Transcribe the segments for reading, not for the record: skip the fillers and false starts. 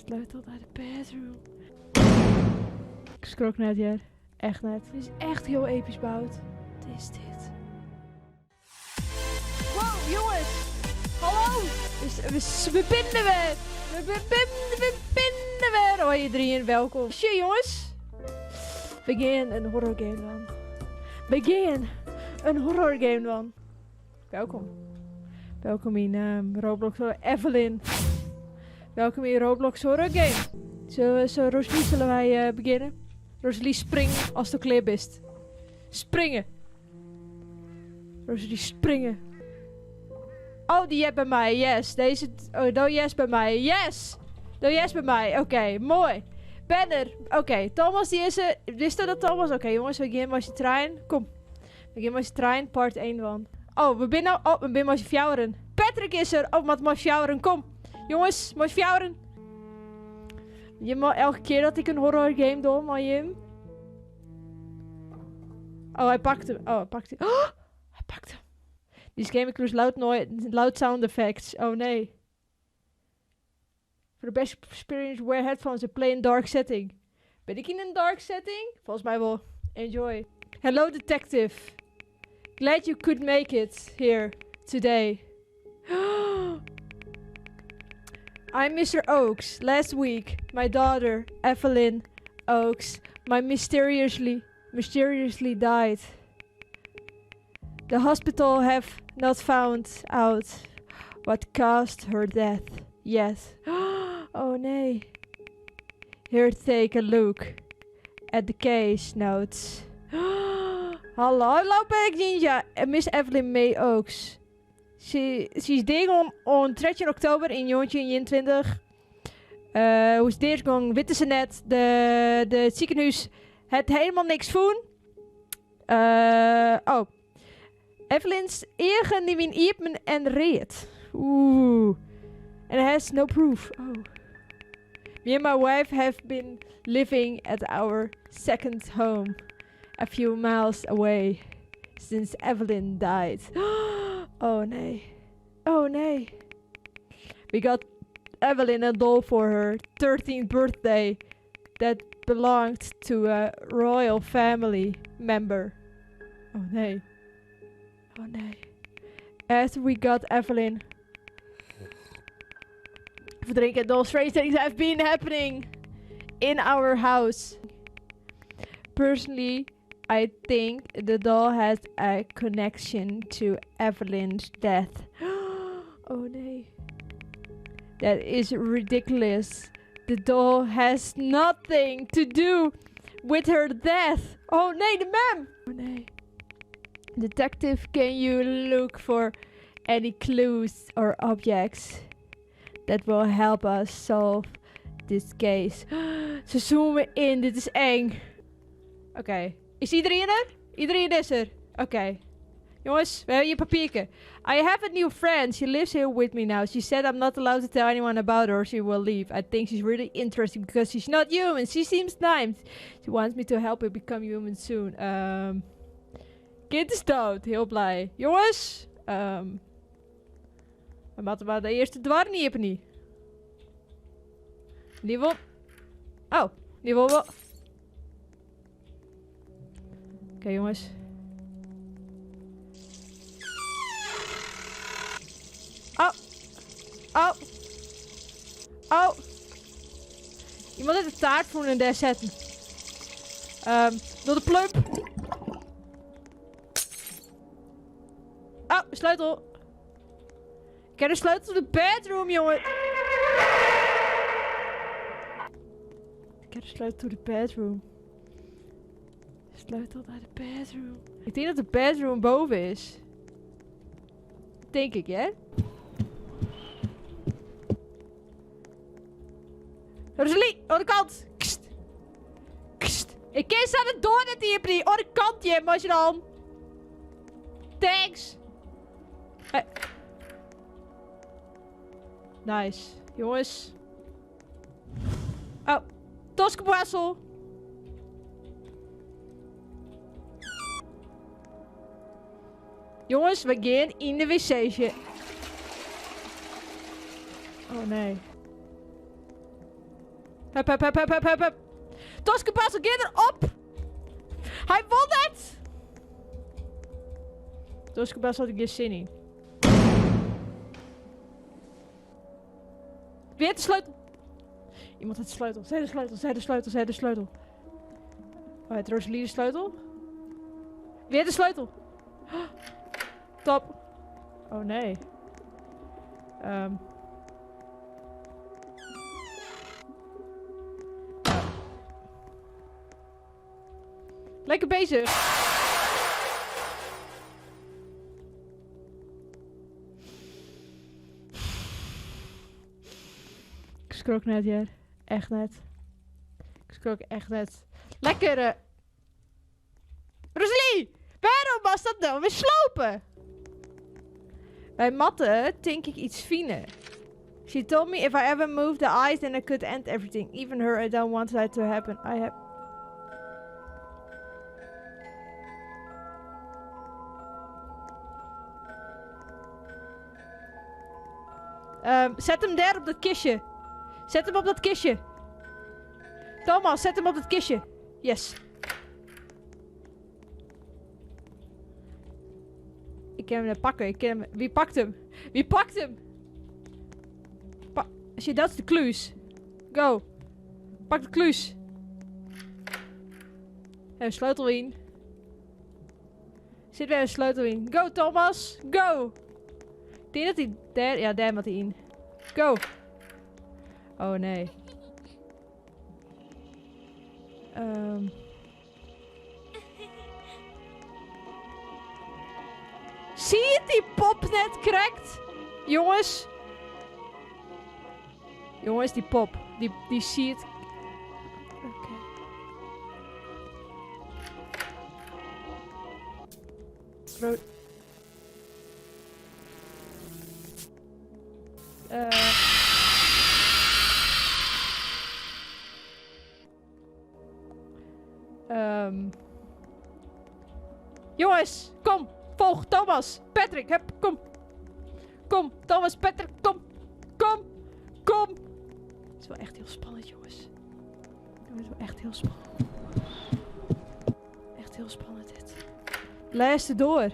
Sleutel naar de bedroom. Ik schrok net, hear. Echt net. Het is echt heel episch boud. Wat is dit? Wow, jongens! Hallo! Dus we binnen weer! We binnen weer! Hoi iedereen, welkom. Shit, jongens. We gaan een horror game doen. We gaan een horror game doen. Welkom. Welkom in Roblox Horror. Evelyn. Welkom in Roblox Horror Game. Zullen we, zo, Rosalie, zullen wij beginnen? Rosalie, spring als du klaar bist. Springen. Rosalie, springen. Oh, die hebt bij mij. Yes. Deze. Oh, do yes bij mij. Yes. Do yes bij mij. Oké, mooi. Banner. Oké, Thomas die is er. Wist je dat Thomas? Oké, jongens, we gaan maar de trein. Kom. We gaan maar de trein, part 1 van. Oh, we zijn nou. Oh, we zijn maar fjouren. Patrick is er. Oh, maar fjouren. Kom. Jongens, maar fjouren. Je mag elke keer dat ik een horror game doe, maar Jim. Oh, hij pakt hem. Oh, hij pakt hem. Oh, hij pakt hem. This game includes loud noise, loud sound effects. Oh nee. For the best experience, wear headphones and play in dark setting. Ben ik in een dark setting? Volgens mij wel. Enjoy. Hello, detective. Glad you could make it here today. I'm Mr. Oakes. Last week, my daughter, Evelyn Oakes, my mysteriously died. The hospital have not found out what caused her death yet. Oh nee. Here, take a look at the case notes. Hallo, hallo Panic Ninja. Miss Evelyn May Oakes. She's dead on 13 oktober in 1921. Hoe is het gegaan? Weten ze net. De het ziekenhuis het helemaal niks voen. Oh. Evelyn's eagen die wienen iepen en read. Oeh. And has no proof. Oh. Me and my wife have been living at our second home a few miles away since Evelyn died. Oh nee. Oh nee. We got Evelyn a doll for her 13th birthday that belonged to a royal family member. Oh nee. Oh nee. After we got Evelyn. Even drinken. Those strange things have been happening in our house. Personally, I think the doll has a connection to Evelyn's death. Oh nee. That is ridiculous. The doll has nothing to do with her death. Oh nee, de mem. Oh nee. Detective, can you look for any clues or objects that will help us solve this case? Ze zoomen in, dit is eng. Oké. Is iedereen er? Iedereen is er. Oké. Jongens, we hebben hier papiertje. I have a new friend. She lives here with me now. She said I'm not allowed to tell anyone about her or she will leave. I think she's really interesting because she's not human. She seems nice. She wants me to help her become human soon. Kind is dood. Heel blij. Jongens. We moeten maar de eerste dwar niet hebben niet. Die wil... Oh, die wil wel... Oké, jongens. Oh. Oh. Oh. Iemand heeft de taart voor een daar zetten. Door de plump. Oh, sleutel. Ik heb de sleutel to de bedroom, jongen. Ik heb de sleutel to de bedroom. Sleutel naar de bedroom. Ik denk dat de bedroom boven is. Denk ik, hè? Rosalie, aan de kant. Kst. Kst. Ik ken aan de door net hier, Pri. Oh, de kant, je, als je dan. Thanks. Hey. Nice. Jongens. Oh. Toskeboessel. Jongens, we gaan in de wc'tje. Oh nee. Hup, hup, hup, hup, hup, hup, hup. Toskepasser, gean der op! Hy wol net! Toskepasser hat der gjin sin yn. Wie hat de sleutel? Iemand hat de sleutel. Zij de sleutel, zij de sleutel, zij de sleutel. Oh, hat Rosalie de sleutel? Wie hat de sleutel? Top. Oh nee. Um. Lekker bezig. Ik schrok net, ja. Echt net. Ik schrok echt net. Lekker. Uh... Rosalie! Waarom was dat nou weer slopen? Bij matten denk ik iets fine. She told me if I ever move the eyes, then I could end everything. Even her, I don't want that to happen. I have... Um, zet hem daar op dat kistje. Zet hem op dat kistje. Thomas, zet hem op dat kistje. Yes. Ik kan hem net pakken. Ik kan hem... Wie pakt hem? Wie pakt hem? Pa Shit, dat is de kluis. Go. Pak de kluis. En sleutel in. Zit weer een sleutel in. Go, Thomas. Go. Ik denk dat hij daar... Ja, daar moet hij in. Go. Oh, nee. Um. Zie je die pop net krekt? Jongens. Jongens, die pop. Die, die ziet. Oké. Okay. Uh. Um. Jongens, kom. Volg Thomas. Patrick, hup, kom. Kom, Thomas, Patrick, kom. Kom. Kom. Het is wel echt heel spannend, jongens. Het is wel echt heel spannend. Echt heel spannend dit. Luister door.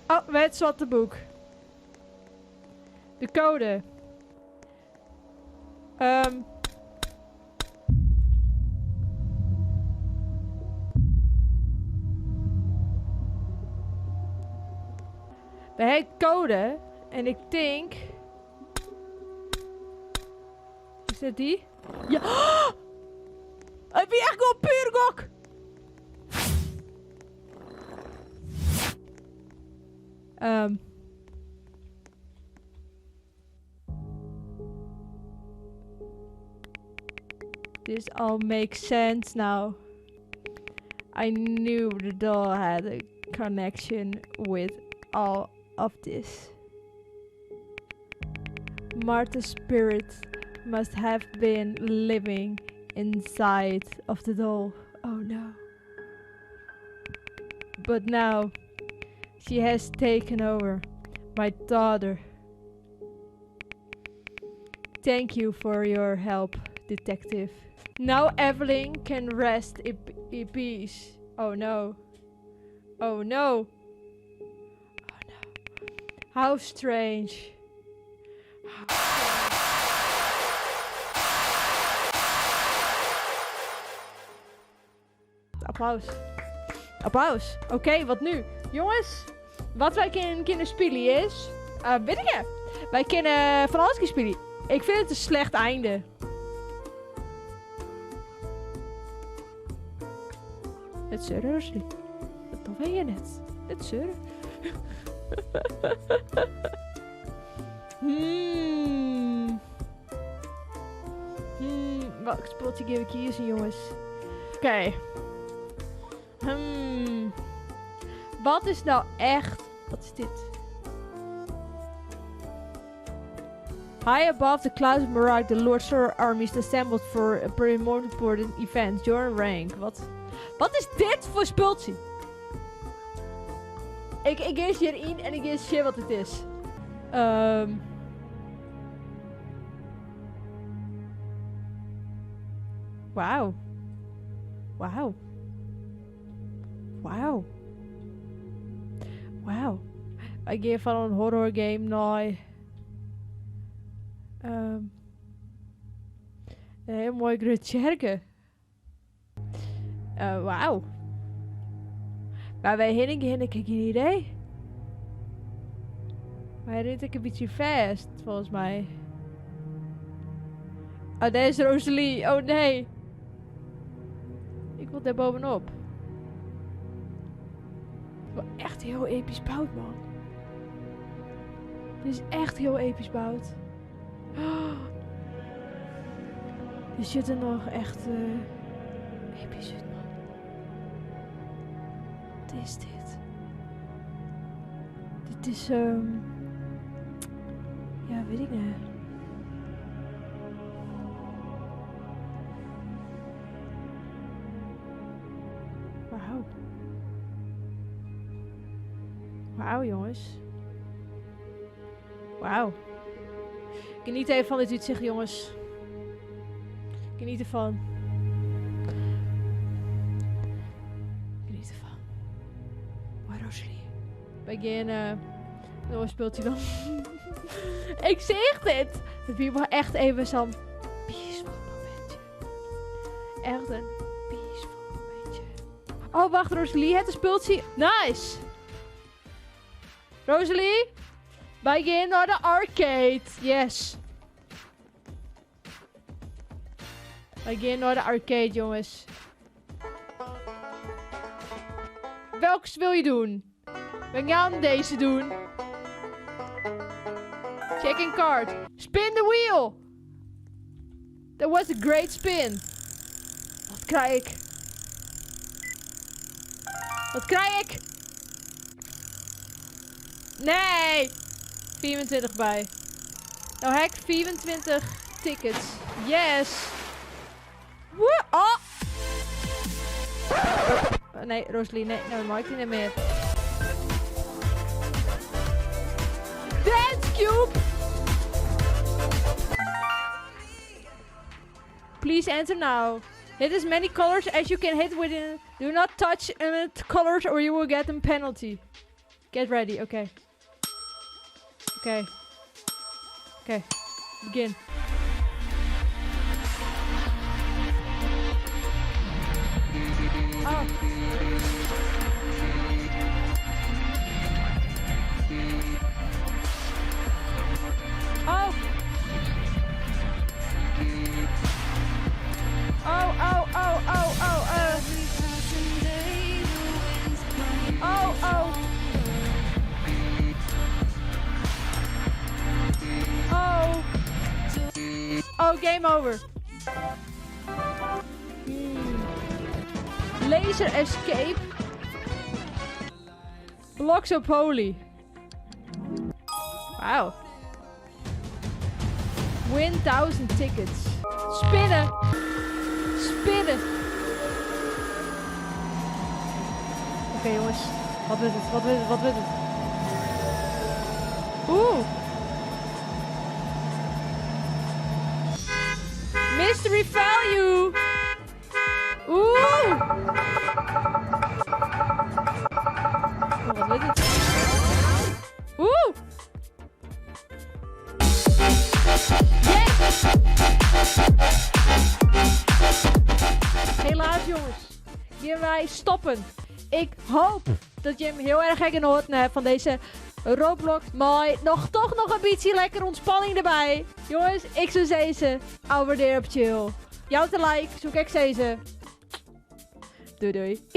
Oh, het zwarte boek. De code. Um. We hebben code. En ik denk... Is dat die? Ja! Oh! Heb je echt gewoon puur gok? Um. This all makes sense now. I knew the doll had a connection with all of this. Martha's spirit must have been living inside of the doll. Oh no. But now she has taken over my daughter. Thank you for your help, detective. Now Evelyn can rest in, in peace. Oh no. Oh no. Oh no. How strange. Applaus. Applaus. Oké, okay, wat nu? Jongens, wat wij kunnen, kunnen spelen is... Uh, weet ik het. Wij kunnen van alles spelen. Ik vind het een slecht einde. Het zeuren, Rosalie. Dat weet je net. Het zeuren. hmm. Hmm. Welk spotje geef ik kiezen, jongens? Oké. Okay. Hmm. Wat is nou echt... Wat is dit? High above the clouds of Mirage, the Lord Sorrow armies assembled for a very important event. Join rank. Wat? Wat is dit foar spultsje? Ik, ik gean hjiryn en ik gean sjen wat it is. Wauw. Wauw. Wauw. Wauw. Wy gean fan in horror game nei in hiel moai grut tsjerke. Wauw. Waar wy hinne gean, ik ha gjin idee. Maar hy rint ek in bytsje fêst, folgens my. Oh, dêr is Rosalie. Oh nee. Ik wil daar bovenop. Wel echt heel episch boud, man. Dit is echt heel episch boud. Oh. Dit ziet er nog echt episch uit, man. Wat is dit? Dit is, ja, weet ik niet. Wauw. Wauw, jongens. Wauw. Geniet even van dit uitzicht, jongens. Geniet ervan. Geniet ervan. Mooi, Rosalie. Wij gaan nog een speeltje dan. Ik zeg dit. Het wie maar echt even zo'n peaceful momentje. Echt een peaceful momentje. Oh, wacht, Rosalie het een speeltje. Nice. Rosalie, wij gaan naar de arcade. Yes. Wij gaan naar de arcade, jongens. Welke wil je doen? We gaan deze doen. Check-in card. Spin the wheel. That was a great spin. Wat krijg ik? Wat krijg ik? Nee! 24 bij. Nou heb ik 24 tickets. Yes! Woe! Oh! Oh, nee, Rosalie, nee, nou mag ik die niet meer. Dance Cube! Please enter now. Hit as many colors as you can hit within. Do not touch colors or you will get a penalty. Get ready, okay. Okay. Okay, begin. Oh. Oh. Oh, oh, oh, oh, oh. Oh, oh. Oh. Oh, game over. Laser escape. Blocks of holy. Wow. Win 1000 tickets. Spinnen. Spinnen. Oké, jongens. Wat wordt het? Wat wordt het? Wat wordt het? Oeh. Mystery value. Oeh. Oh, wat wordt het? Oeh. Yes! Helaas, jongens. Gaan wij stoppen. Ik hoop dat je hem heel erg genoten hebt van deze Roblox. Maar nog toch nog een beetje lekker ontspanning erbij. Jongens, ik zou zeggen, abonneer op chill. Jou te like, zoek ik ze. Doei doei.